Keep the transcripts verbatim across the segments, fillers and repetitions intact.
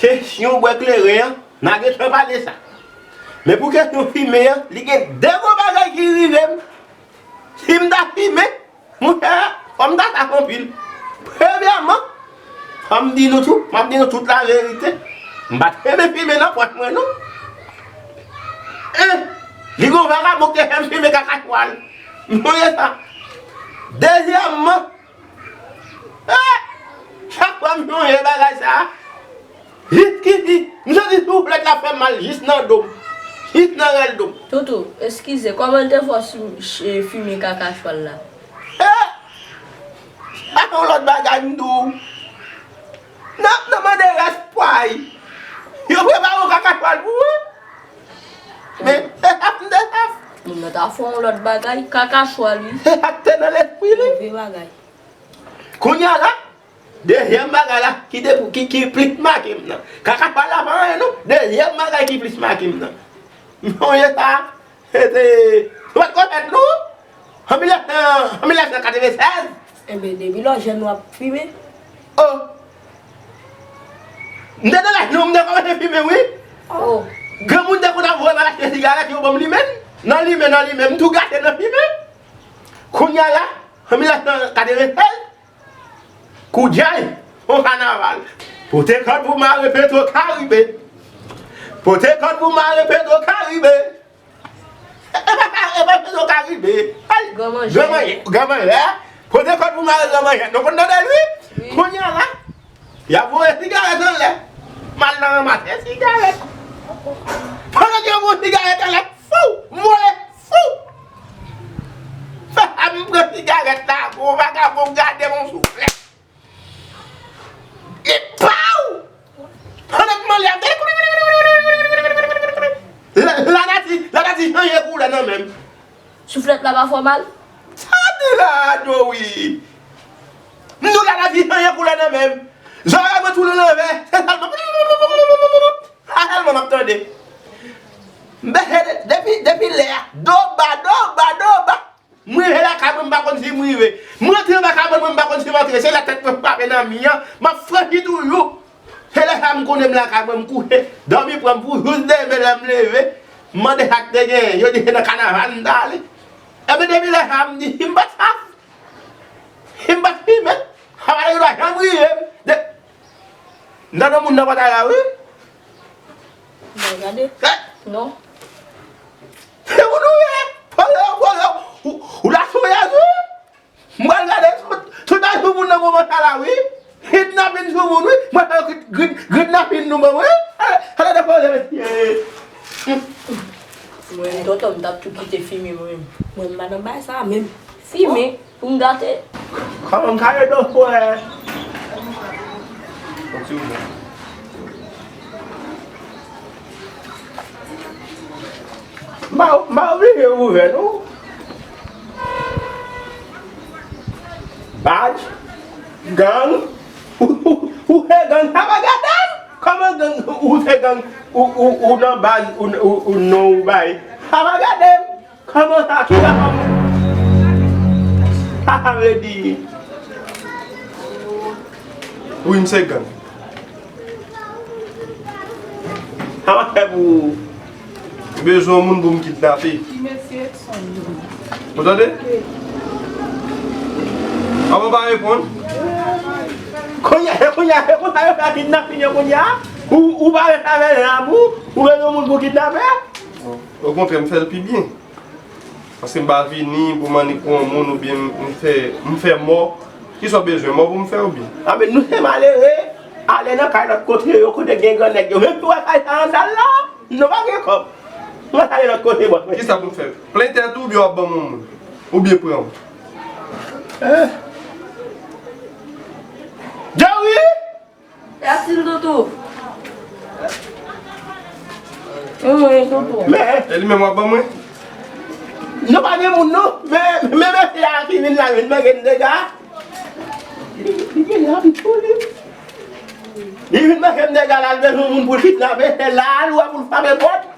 Kesyon bwè kleren an, n a gentan pale sa. Men pou kesyon fimen an, li gen de gwo bagay ki rive m. Si m ta fimen, monchè, fò m ta saf anpil. Premyèman, fò m di nou tou, m ap di nou tout laverite. M pa t renmen fimen nan pòch mwen, non. En, li gen yon vagabon ki te fè m fimen kaka chwal. M sonje sa. Dezyèmman, eh, chak fwa m sonje bagay sa a, jis ki, ki, m santi souflèt la fè m mal jis nan do m, jis nan rèl do m. Toutou, eskize, kòman l te fè w si-, ch-, fimen kaka chwal la? Eh! Sa se yon lòt bagay m di w. N ap, n ap mande rès pway. Yo prepare yon kaka chwal pou mwen. Men, se sa m te saf. Moun nan ta fè yon lòt bagay, kaka chwal, wi. Se sa k te nan lespri li. Move bagay. Kounye a la, dezyèm bagay la, ki te pou, ki, ki plis make m nan. Kaka chwal la pa anyen, non. Dezyèm bagay ki plis make m nan. M sonje sa. Se te, se pa t konn fèt, non. An mil nèf san, an mil nèf san katreven sèz. Enben, depi lè w jèn w ap fimen. Oh. M te nan laj nou, m te kòmanse fimen, wi. Oh. Granmoun te konn ap voye m al achte sigarèt, yo ban m limen. Nan limen, nan limen, m tou gate nan fimen. Kounye a la, an mil nèf san katreven sèz, koudjay, on kanaval. Pote kòd pou mare Petro Karibe. Pote kòd pou mare Petro Karibe. E pa, e pa Petro Karibe. Ay, gran manjè. Gran manjè, gran manjè. Pote kòd pou mare gran manjè. Nou konn tande l, wi? Wi. Kounye a la, y ap voye sigarèt anlè. M al nan ranmase sigarèt. Pandan ke yo voye sigarèt anlè, fou, m voye, fou. Fè sa m pran sigarèt la, gwo vagabon gade m yon souflèt. Li paw! Pandan m ale ap gade. La, lanati, lanati chanje koulè nan men m. Souflèt la pa fè w mal? Sa di la, Joey? M di w lanati chanje koulè nan men m. Zòrèy mwen tounen lanvè. Se sèlman, sa sèlman m ap tande. M bese depi, depi lè a. Do ba, do ba, do ba. M rive lakay mwen, m pa konn si m rive. M rantre anba kabann mwen, m pa konn si m antre. Se la tèt mwen frape nan mi an. M ap franchi toujou. Se lè sa a m konnen m lakay mwen, m kouche. Dòmi pran m pou jous demen lè m leve. M mande sa k te genyen. Yo di se nan kanaval m t ale. Ebyen, depi lè sa a, m di, si m pa t saf, si m pa t fimen, sa pa t gen dwa janm rive m. De-, m tande yon moun nan pòtay la, wi. Mwen gade. Eh! Non. Se moun ou ye! Pale w, pale w! Ou, ou la sou rèz, wi! M pral gade tout, tout tan sou moun nan moman sa la, wi! Kidnapin sou moun, wi! Mwen fè kid-, kid-, kidnapin nou ban mwen, wi! Ale, ale depoze, mesye! Mwen, tonton, m t ap tou kite fimen, mwen menm. Mwen, m pa nan bagay sa a menm. Fimen? Pou m gate. Kòman m ka ede w, frè? Yon ti moman. M pa, m pa oblije ouvè, non. Badj, gang, ou, ou, ou se gang, sa pa gade m? Kòman gang, ou se gang, ou, ou, ou nan baz, ou, ou, ou non ou bay? Sa pa gade m? Kòman sa? Ki sa kòman? Sa sa vle di? Wi, m se gang. Sa m ap fè pou ou? M bezwen yon moun pou m kidnape. Ou tande? Avan pa reponn. Kounye a, kounye a, se konsa yo fè kidnapin yo kounye a? Ou, ou pa ret avè zam ou, ou bezwen yon moun pou kidnape? Okontrè, m fè l pi byen. Paske m pa vini pou m annik pran yon moun oubyen m, m fè, m fè mò. Kisa w bezwen, mò pou m fè oubyen? Anben, nou se malere, ale nan kay lòt kote yo, kote gen gran nèg yo. Menm pou wè kay sa an dal la, nou pa gen kòb. Mwen ale lòt kote, bòs mwen. Kisa pou m fè? Plen tèt ou oubyen w ap ban m yon moun? Oubyen pran yon? Eh. Jerry! Fasil, Toutou. Wi, wi, Toutou. Men, e li menm w ap ban mwen? Nou pa gen moun, non. Men, men mesye a ki vin la, vin manke n dega. Li, li gen zam tou, li. Li vin manke n dega la, l bezwen moun pou l kidnape. Se la, l wè pou l frape pòt.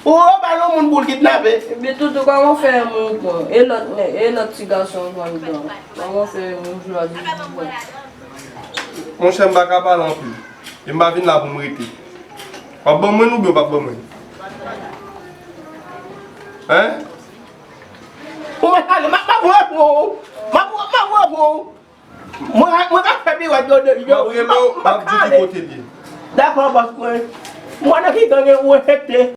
Ou ba l yon moun pou l kidnape. Ebyen, Toutou, kòman w fè renmen yon pran? E lòt nèg, e lòt ti gason w jwenn pran? Kòman w fè renmen yon jwè di pou pran? Monchè, m pa ka pale anpil. E m pa vin la pou m rete. W ap ban mwen l oubyen w p ap ban mwen l? Hein? Ou mèt ale, m ap, m ap voye pou ou. M ap, m ap voye pou ou. Mwen, mwen ka fè piwèt yo de yo. M ap rele w, m ap di w ki kote l ye. Dakò, bòs mwen. Mwen nan ki gang ou enfekte.